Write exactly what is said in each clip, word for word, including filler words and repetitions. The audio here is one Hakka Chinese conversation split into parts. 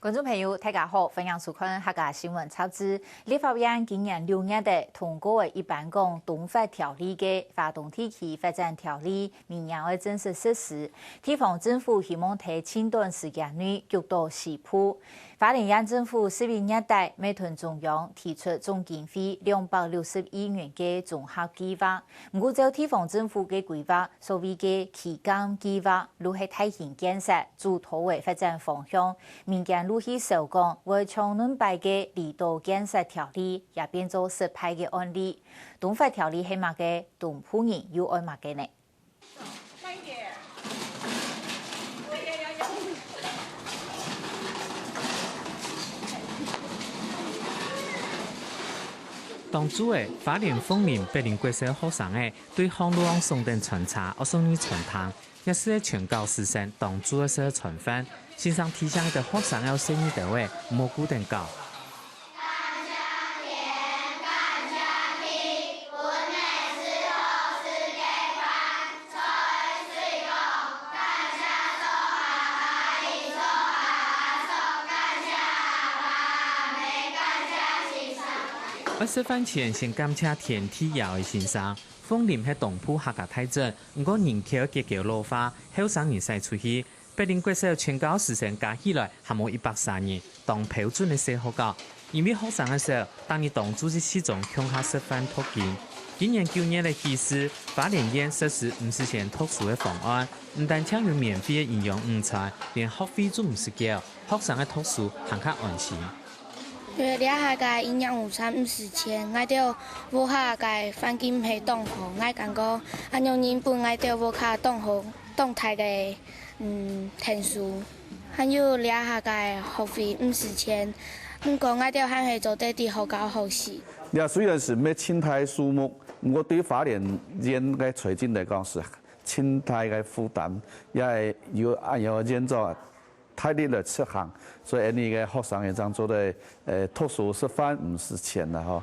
觀眾朋友，大家好，歡迎收看客家新聞雜誌。立法院今年六月底通過个一般講動發條例个花東地區發展條例，明年會正式實施。地方政府希望在盡短時間內逐到西部。花蓮縣政府十一月底，乜同中央提出總經費兩百六十億元个綜合計畫。毋過，照地方政府个規劃，所謂个基建計畫，就係大型建設主導个發展方向， 民間陸續燒光，會像恁擺个離島建設條例，也變做失敗个案例。動發條例係麼个？東部人又愛麼个呢？當晝仔，花蓮鳳林北林國小學生仔對巷路項㧐等餐車，愛送入餐廳， 也係全校師生當晝个食个餐飯，先生提醒个學生愛細義兜仔，毋好顧等搞。愛食飯前先感謝天地爺仔先生。鳳林係東部客家大鎮，毋過人口結構老化，後生人徙出去， 北林國小全校師生加起來還無一百儕人，當標準个細學校。因為學生个少，逐日當晝就集中共下食飯讀經。今年九月个起始，花蓮縣實施毋使錢讀書个方案，毋單淨有免費个營養午餐，連學費就毋使繳，學生个讀書還較安心。對，這下个營養午餐毋使錢，𠊎兜屋下个環境係當好，𠊎感覺恁樣人分𠊎兜屋下當好，當大个 嗯，𢯭手，還有這下个學費毋使錢，毋過𠊎兜還係做得在學校學習。這雖然係毋係盡大數目，毋過對花蓮縣个財政來講係盡大个負擔，也係有恁樣个現狀大力來執行，所以𠊎俚个學生也正做得，呃，讀書食飯毋使錢啦吼。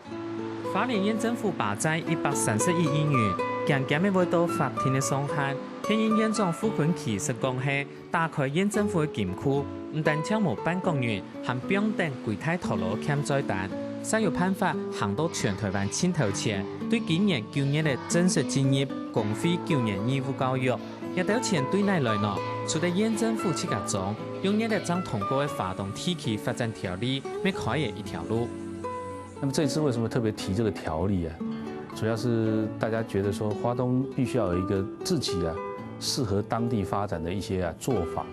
花蓮縣政府霸佔一百三十一億元，漸漸仔會到法定个上限。 現任縣長傅崑萁識講係打開縣政府个金庫，毋單淨無半角銀，還放等歸大頭路欠債單，煞有辦法行到全臺灣盡頭前，對今年九月个正式進入公費九年義務教育。這兜錢對哪來呢？除了縣政府自家裝，六月仔正通過个花東地區發展條例，乜開了一條路。 那麼這一次為什麼特別提這個條例啊？主要是大家覺得說花東必須要有一個自己啊，適合當地發展的一些啊做法，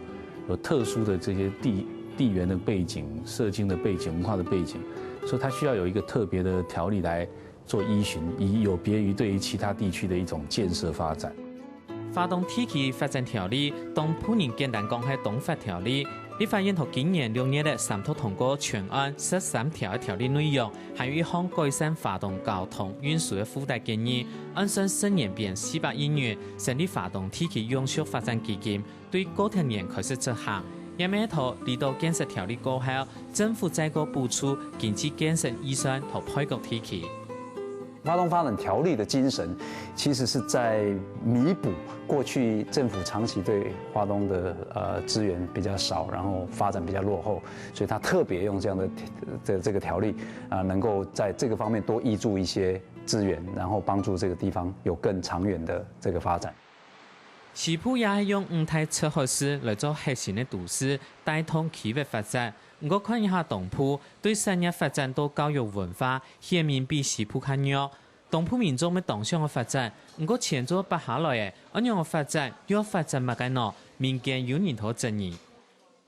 有特殊的這些地，地緣的背景、社經的背景、文化的背景，所以它需要有一個特別的條例來做依循，以有別於對於其他地區的一種建設發展。 花東地區發展條例，東部人簡單講係東發條例。立法院頭今年六月仔三讀通過全案十三條个條例內容，還有一項改善花東交通運輸个附帶建議，按算十年編四百億元，成立花東地區永續發展基金，對高鐵年開始執行。也係頭離島建設條例過後，政府再過補助經濟建設預算頭配角地區。 花東發展條例的精神，其實是在彌補過去政府長期對花東的呃資源比較少，然後發展比較落後，所以他特別用這樣的這這個條例啊，能夠在這個方面多挹注一些資源，然後幫助這個地方有更長遠的這個發展。西部也係用五大直轄市來做核心个都市，帶動區域發展。毋過看一下東部，對產業發展到教育文化， 顯明比西部較弱。東部民眾乜當想愛發展，毋過錢做揹下來仔，愛仰仔發展，又愛發展麼个呢？民間有人頭質疑。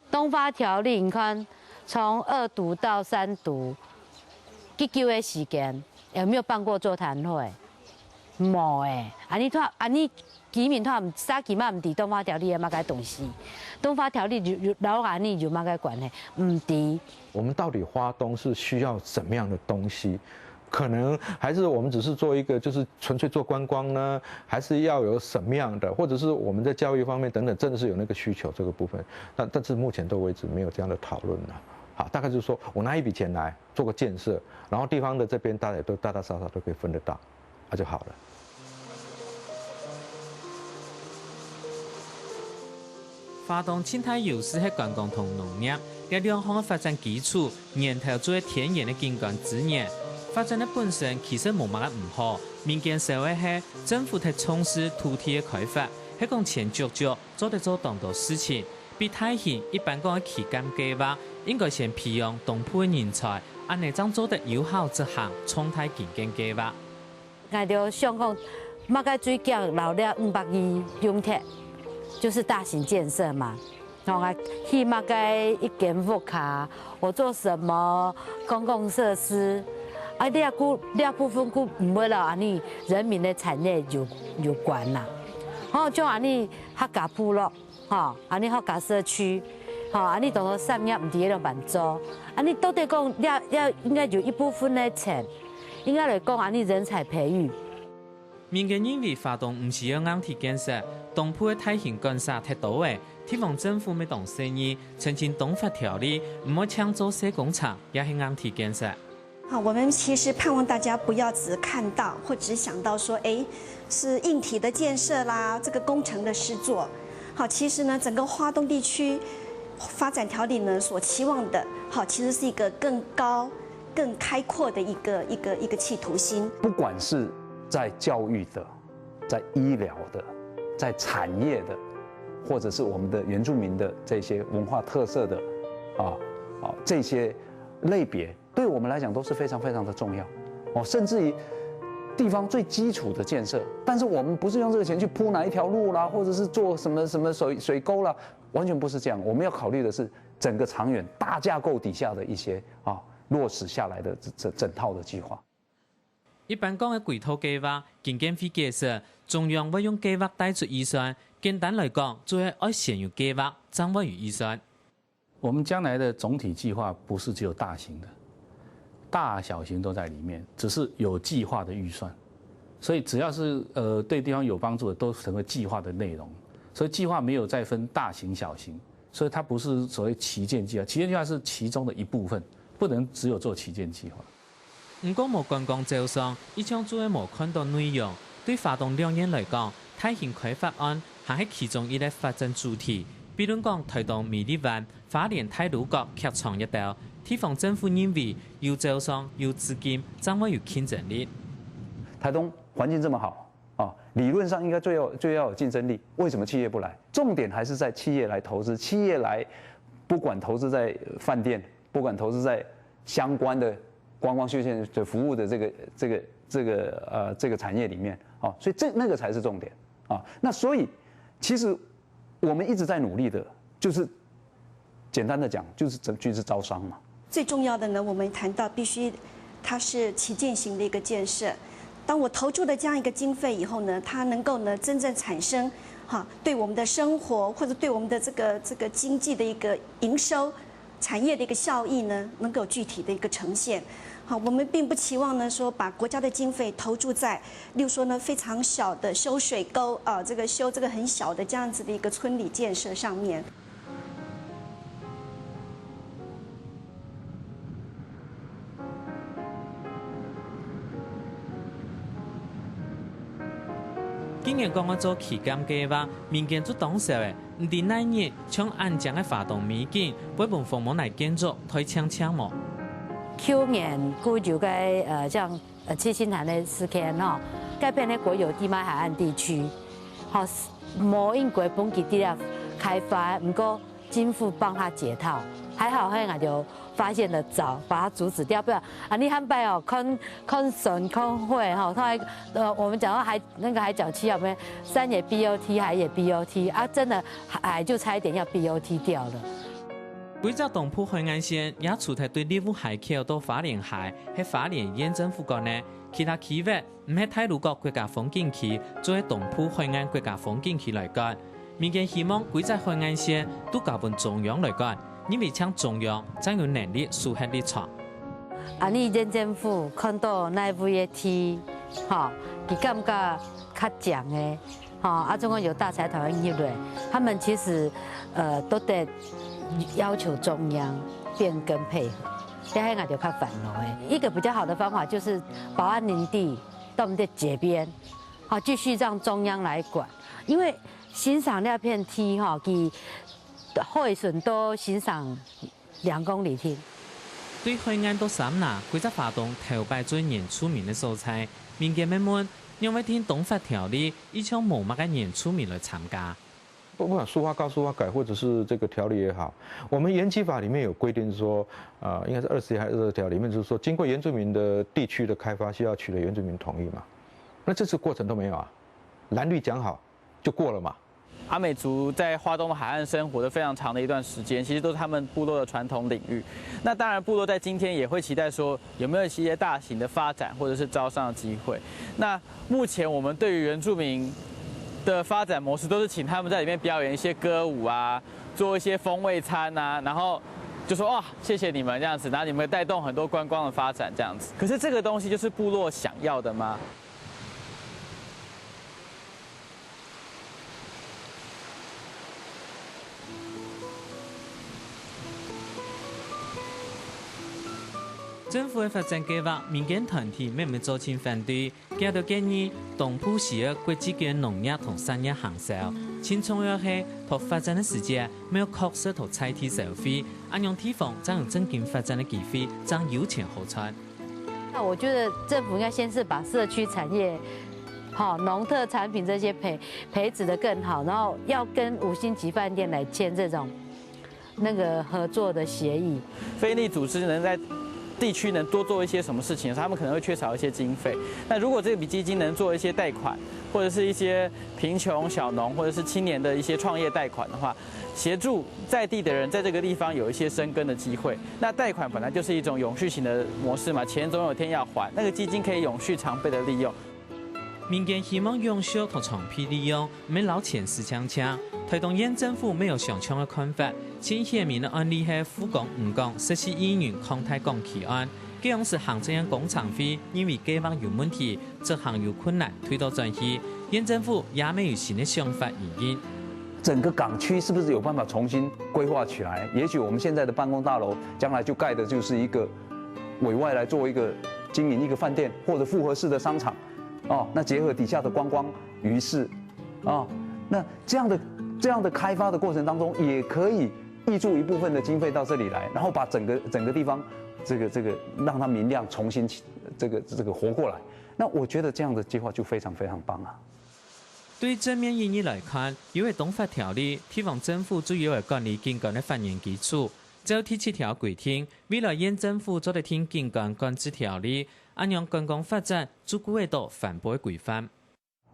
東發條例，你看，從二讀到三讀，幾久个時間，有沒有辦過座談會？無欸，恁呢，恁呢 居民都毋，早期嘛毋知東發條例係麼个東西，東發條例有有摎𠊎俚有麼个關係？毋知。我們到底花東是需要什麼樣的東西？可能還是我們只是做一個，就是純粹做觀光呢，還是要有什麼樣的，或者是我們在教育方面等等，真的是有那個需求這個部分。那但是目前都為止沒有這樣的討論了。好，大概就是說我拿一筆錢來做個建設，然後地方的這邊大家也都大大小小都可以分得到，那就好了。花東盡大優勢係觀光同農業，這兩項个發展基礎，源頭就係天然个景觀資源。發展个本身其實無麼个毋好，民間愁个係政府忒重視土地个開發，係講錢足足，做得做當多事情。比大型一般講个基建計畫，應該先培養東部个人才，恁呢正做得有效執行重大基建計畫。 𠊎兜想講，麼个最遽摎這五百億用忒，就是大型建設嘛。吼，啊，起麼个一間屋下，或做什麼公共設施，啊，這部，這部分就毋會摎恁呢人民个產業有，有關啦。吼，像恁呢客家部落， 吼，恁呢客家社區，吼，恁呢當多產業毋知愛仰般做，恁呢到底講，這，這應該有一部分个錢，應該來講恁呢人才培育。民間認為花東毋需要硬體建設，東部个大型管轄忒多了，地方政府乜當細義，申請東發條例，毋好淨做細工程，也係硬體建設。 好，我們其實盼望大家不要只看到或只想到說，哎，是硬體的建設啦，這個工程的施作。好，其實呢，整個花東地區發展條例呢所期望的，好，其實是一個更高、更開闊的一個一個一個企圖心。不管是在教育的、在醫療的、在產業的，或者是我們的原住民的這些文化特色的，啊，啊，這些類別，對我們來講都是非常非常的重要。哦，甚至於地方最基礎的建設，但是我們不是用這個錢去鋪哪一條路啦，或者是做什麼什麼水水溝啦，完全不是這樣。我們要考慮的是整個長遠大架構底下的一些，啊，落實下來的這這整套的計劃。 一般講个規劃計畫，經建會解釋，中央會用計畫帶出預算，簡單來講，就係愛先有計畫，正會有預算。我們將來的總體計劃不是只有大型的，大小型都在裡面，只是有計劃的預算。所以只要是，呃，對地方有幫助的，都成為計劃的內容。所以計劃沒有再分大型小型，所以它不是所謂旗艦計畫，旗艦計畫是其中的一部分，不能只有做旗艦計畫。 毋過無觀光招商，一向就係無看到內容。對花東兩縣來講，大型開發案還係其中一個發展主題。比論講臺東美麗灣、花蓮太魯閣劇場一兜，地方政府認為有招商、有資金，正會有競爭力。臺東環境這麼好，啊，理論上應該最要，最要有競爭力，為什麼企業不來？重點還是在企業來投資，企業來，不管投資在飯店，不管投資在相關的觀光休閒的服務的這個，這個，這個，呃，這個產業裡面，哦，所以這，那個才是重點，啊。那所以，其實我們一直在努力的，就是簡單的講，就是，就是招商嘛。最重要的呢，我們談到必須它是旗艦型的一個建設。當我投注的這樣一個經費以後呢，它能夠呢真正產生，哈，對我們的生活或者對我們的這個，這個經濟的一個營收，產業的一個效益呢，能夠有具體的一個呈現。好，我們並不期望呢說把國家的經費投注在，例如說呢非常小的修水溝啊，這個修這個很小的這樣子的一個村里建設上面。 既然講愛做旗艦計畫，民間就當愁了，毋知哪日像恁靚个花東美景，會分風魔泥建築忒淨淨無？舊年過去个，呃，像，呃，七星潭个事件吼，該片个國有地嘛海岸地區，吼，無應該分佢在該開發，毋過 政府幫他解套，還好，後來𠊎就發現得早，把它阻止掉，不然啊，你看擺哦，看，看山看水吼，它還，呃，我們講到海，那個海角七號，有沒有？山也B O T，海也B O T，啊，真的海，海就差一點要B O T掉了。規隻東部海岸線也除忒對立霧溪口到花蓮溪，係花蓮縣政府管个，其他區域 毋係太魯閣國家風景區，就係東部海岸國家風景區來管。民間希望規隻海岸線都交分中央來管，因為淨中央正有能力手核立場。啊，你縣政府看到哪位个地，吼，佢感覺較靚个，吼，啊，總共有大財團入來，他們其實，呃，都得要求中央變更配合，這係𠊎就較煩惱个。一個比較好的方法就是保安林地， 到我們的這邊，好，繼續讓中央來管。因為欣賞那片地吼，佢好个時陣到新山兩公里定。對海岸到三林，歸隻花東頭擺最原住民个所在，民間乜問，仰會定東法條例，一向無麼个原住民來參加？不管書法告、書法改，或者是這個條例也好，我們原基法裡面有規定說，呃，應該是二十一還是二十條裡面，就是說經過原住民的地區的開發，需要取得原住民同意嘛。那這次過程都沒有啊，藍綠講好就過了嘛。阿美族在花東的海岸生活的非常長的一段時間，其實都是他們部落的傳統領域。那當然，部落在今天也會期待說，有沒有一些大型的發展或者是招商的機會。那目前我們對於原住民的發展模式，都是請他們在裡面表演一些歌舞啊，做一些風味餐啊，然後就說：“哇，謝謝你們這樣子。”然後你們帶動很多觀光的發展這樣子。可是這個東西就是部落想要的嗎？政府个發展計畫，民間團體乜毋係做盡反對，佢兜建議，東部需要國際級農業同產業行銷，盡重要係，在發展个時節，乜愛確實在在地消費，恁樣地方正有正經發展个機會，正有錢好賺。那我覺得政府應該先是把社區產業，好，農特產品這些培，培植得更好，然後要跟五星級飯店來簽這種那個合作的協議。非營利組織能在地區能多做一些什麼事情，他們可能會缺少一些經費。那如果這筆基金能做一些貸款，或者是一些貧窮小農，或者是青年的一些創業貸款的話，協助在地的人在這個地方有一些生根的機會。那貸款本來就是一種永續型的模式嘛，錢總有一天要還，那個基金可以永續常備的利用。民間希望永續同長期利用，毋係摎錢使淨淨。臺東縣政府乜有相像个看法，盡顯明个案例係富岡漁港設施營運擴大港區案，該央時行政院公聽會認為計畫有問題，執行有困難，推倒轉去，縣政府也乜有新个想法因應。整個港區是不是有辦法重新規劃起來？也許我們現在的辦公大樓，將來就蓋的就是一個委外來做一個經營一個飯店或者複合式的商場，哦，那結合底下的觀光、漁市，哦，那這樣的，這樣的開發的過程當中，也可以挹注一部分的經費到這裡來，然後把整個，整個地方這個，這個讓它明亮，重新起，這個，這個活過來。那我覺得這樣的計劃就非常非常棒啊。對正面意義來看，有个東法條例，地方政府主要个管理景觀个發展基礎。照第七條規定，未來縣政府做得定景觀管制條例，恁樣觀光發展就顧得到環保个規範。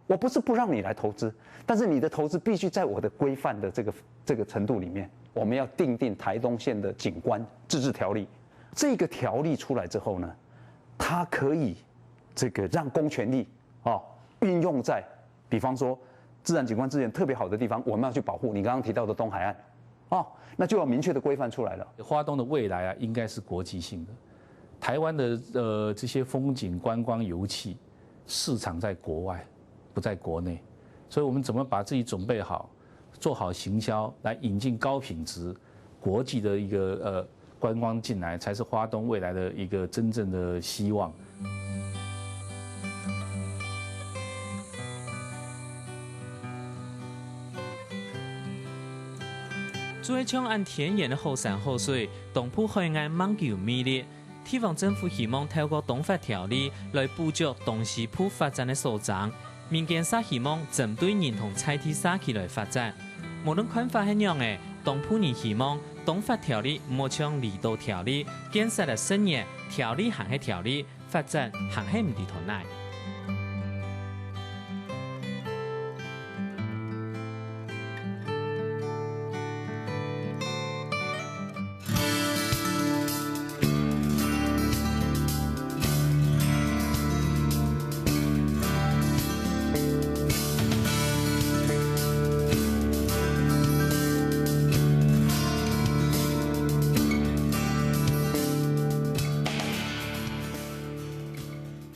我不是不讓你來投資，但是你的投資必須在我的規範的這個，這個程度裡面。我們要訂定臺東縣的景觀自治條例。這個條例出來之後呢，它可以這個讓公權力，哦，運用在，比方說自然景觀資源特別好的地方，我們要去保護。你剛剛提到的東海岸，哦，那就要明確的規範出來了。花東的未來啊，應該是國際性的。臺灣的，呃，這些風景觀光遊憩市場在國外，不在國內，所以我們怎麼把自己準備好，做好行銷，來引進高品質、國際的一個，呃，觀光進來，才是花東未來的一個真正的希望。就係像恁天然个好山好水，東部海岸吂有魅力。地方政府希望透過東法條例來補足東西部發展个所爭，民間煞希望針對人同在地社區來發展。無論看法係仰仔，東部人希望東法條例毋好像離島條例，建設个十年，條例還係條例，發展還係毋知在哪。